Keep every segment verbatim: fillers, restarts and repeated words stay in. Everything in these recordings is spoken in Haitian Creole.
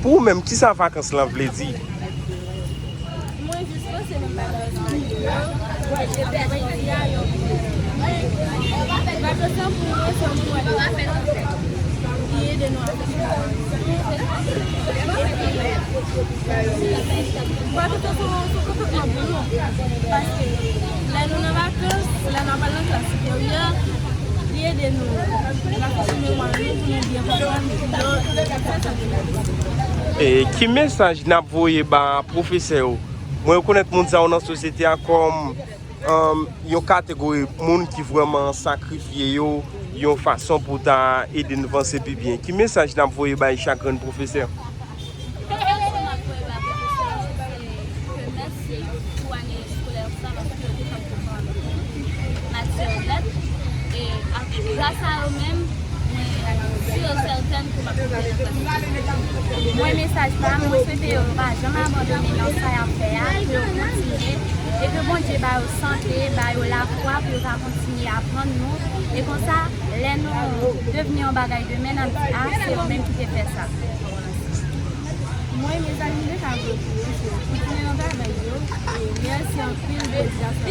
Pou ou menm, kisa vakans lan vle di? Mwen jis panse menm bagay sa yo. Epi Ayiti a, yo. Vakans lan pou mwen, se yon bagay ki ede nou avèk. Epi, vakans lan se yon, se yon kontantman pou nou. Paske lè nou nan vakans, lè nou ap al nan klas siperyè, li ede nou rafrechi memwa nou pou nou byen konprann yo. Se sa ki enpòtan. E ki mesaj n ap voye ba pwofesè yo? Mwen rekonèt moun sa yo nan sosyete a kòm um, yon kategori moun ki vrèman sakrifye yo yon fason pou ta ede n vanse pi byen. Ki mesaj n ap voye bay chak grenn pwofesè? Mesaj ke m ap voye ba pwofesè yo, se ke mèsi pou ane eskolè sa, paske yo te kanpe pou mwen. Matyè onèt, e ap, gras a yo menm, mwen si e sètèn ke m ap rive nan klas. Mwen, mesaj pa m, mwen swete yo pa janm abandone nan sa y ap fè a, ke yo kontinye, e ke Bondye ba yo sante, ba yo lafwa pou yo ka kontinye aprann nou, e konsa, lè nou devni yon bagay demen, n ap di, a, se yo menm ki te fè sa. Mwen, mesaj mwen te ka voye pou yo, se kontinye nan travay yo, e mèsi anpil, Bondye ap fè.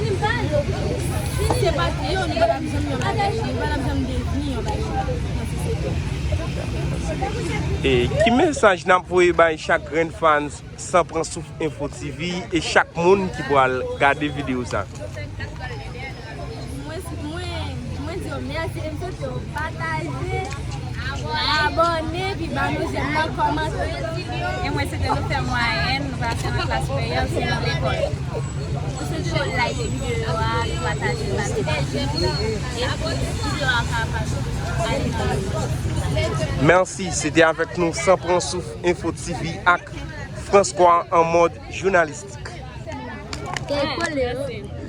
Si se pa t yo, nou pa t ap janm yon bagay, nou pa t ap janm devni yon bagay nan sosyete. E ki mesaj n ap voye bay chak grenn fans San Pran Souf Enfo T V e chak moun ki pral gade videyo sa? Mwen, mwen, mwen di yo mèsi, e m swete yo pataje, abòne, epi ba nou jèm nan, kòmante. E mwen swete nou fè mwayèn, nou pase nan klas meyè, se nan lekòl. Mwen swete yo like videyo a, yo pataje l ba tout moun, epi videyo a ka pase ale nan lòt. Mèsi, se te avèk nou San Pran Souf Enfo T V ak François an mòd jounalistik. Mèsi.